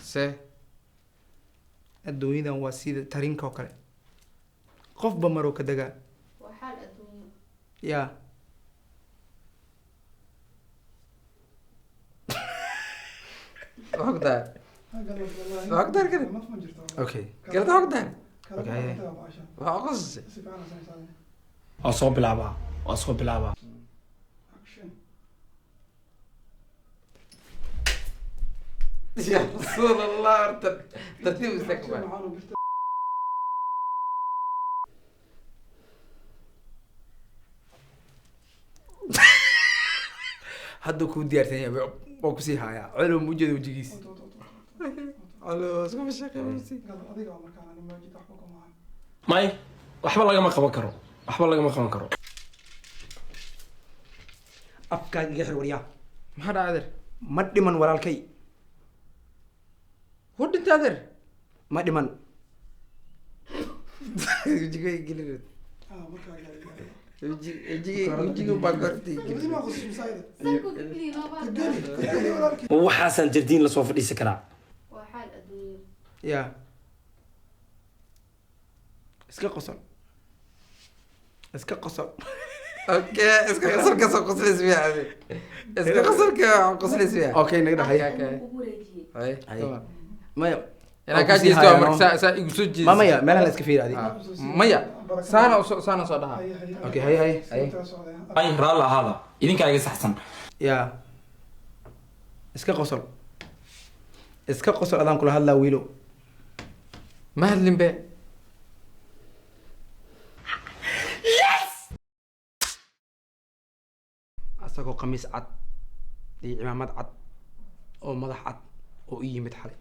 See. Adduunyadan waa sida tarinka oo kale, qofba maruu ka degaa. Waa xaal adduunyo. Yaa Waxaa ku tahay, waxaa ku tahay kadib. Okay. Galada waxaa ku tahay. Okay. Waxaa qosasay. Waa soo bilaabaa, waa soo bilaabaa. Ya rasuul Allah, horta tartiib istaag baa. Hadda kuu diyaarsan yahay, waa kusii hayaa culum ujeeda wejigiis. Alo, isku mashaqeynaysi. May, waxba lagama qaban karo, waxba lagama qaban karo. Afkaaga iga xir, waryaa. Maxaa dhacay, adeer? Ma dhiman walaalkay. Wuu dhintay, adeer. Ma dhiman. Wejiga gelin, wejiga, wejiga baa gortay gelin. Sanku ka geliyo loo baa. Ma waxaasaan jardiin lasoo fadhiisan karaa? Waa xaal adduunyo. Yaa iska qosol, iska qosol. Okay, iska qosolka soo qoslays miya, adeer? Iska qosolka qoslays miya? Okay, naga dhaxay. Okay. Ugu wareejiyey. Hay. Hay. Maya. Inaa kaa jeesto waa marka saa igu soo jeediso. Ma maya, meelaha la iska fiiri adi. Ah, maya, saana usoo, saana soo dhaha. Okay, hay hay hay. May, raalli ahaada, idinkaa iga saxsan. Yaa iska qosol, iska qosol, adaan kula hadlaa, wiilo. Ma hadlin be. Asagoo qamiis cad iyo cimaamad cad oo madax cad oo i yimid xalay.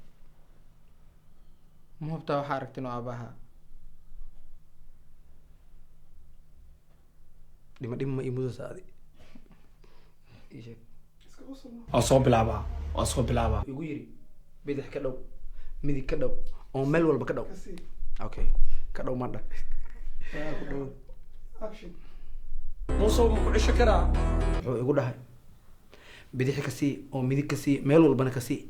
Ma hubtaa waxaa aragtin oo aabaha? Dhima dhima ma ii mudaysa adi? Ii sheeg. Waa soo bilaabaa, waa soo bilaabaa. Igu yiri bidix ka dhow, midig ka dhow, oo meel walba ka dhow. Okay, ka dhow ma dhah. Muuse, ma ku cesho karaa? Wuxuu igu dhahay bidix ka sii oo midig ka sii, meel walbana ka sii.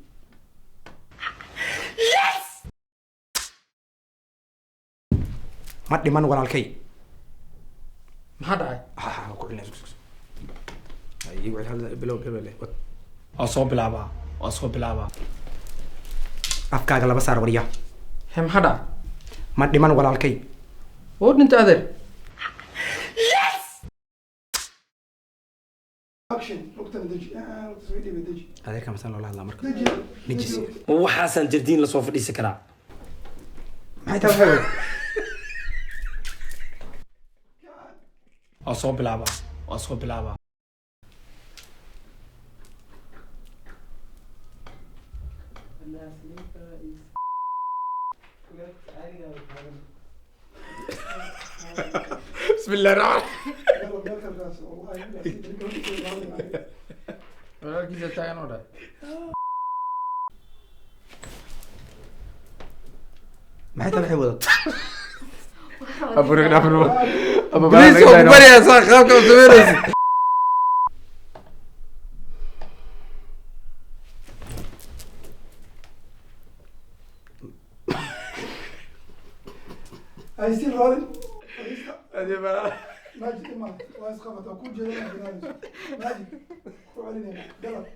Ma dhiman walaalkay. Maxaa dhacay? Ha ha, ku celinaya, sug, sug, sug. Ay, igu celi, hal bilow bilow leh wad. Waa soo bilaabaa, waa soo bilaabaa. Afkaaga laba saar, warya. He, maxaa dhacay? Ma dhiman walaalkay. Wuu dhintay, adeer. Adeerka masaan loola hadlaa marka nijis? Ma waxaasaan jardiin lasoo fadhiisan karaa? Maxay tahay waxay wada? Waa soo bilaabaa, waa soo bilaabaa. Bismillahi raxmaan. Walaalkiisa taagan oo dhahay. Maxay tahay waxay wadato? Please, waa ku baryaa, saa qaabka u sameynaysid. Yeah.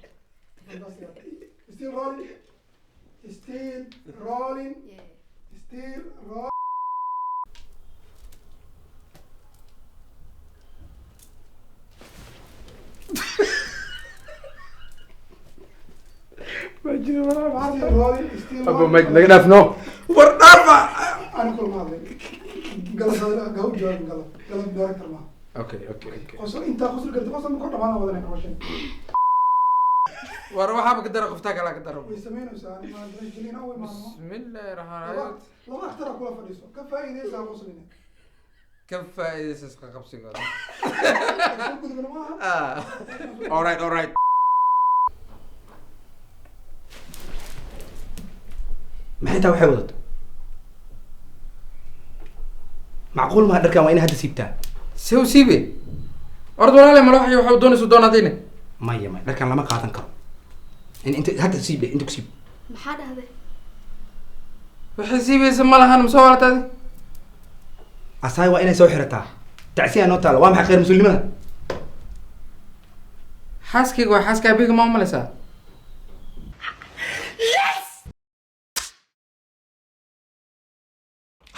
Abu Mike, naga dhaaf no. War dhaafa. Okay okay okay. War waxaaba ka dara, qoftaa kalaa ka dara. Bismillahi raxmaan raxiim. Ka faa'iidaysa isqa qabsigooda. Ah. All right, all right. Maxay tahay waxay wadato? Macquul maha, dharkan waa ina hadda siibtaa. See u siibe? Orda walaale, mala waxay waxa doonayso doonadayne. Maya maya, dharkan lama qaadan karo. In inta hadda siib dhe, inta ku siib. Maxaa dhahday? Waxay siibaysa ma lahan, masoo walataadi. Asaay waa inay soo xirataa, tacsiyaa noo taala. Waa maxay khayr mas-uulnimada? Xaaskayga waa xaaska abiga, ma umalaysaa?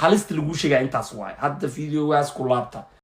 Halista laguu sheegaa intaas waaye. Hadda videogaas ku laabta.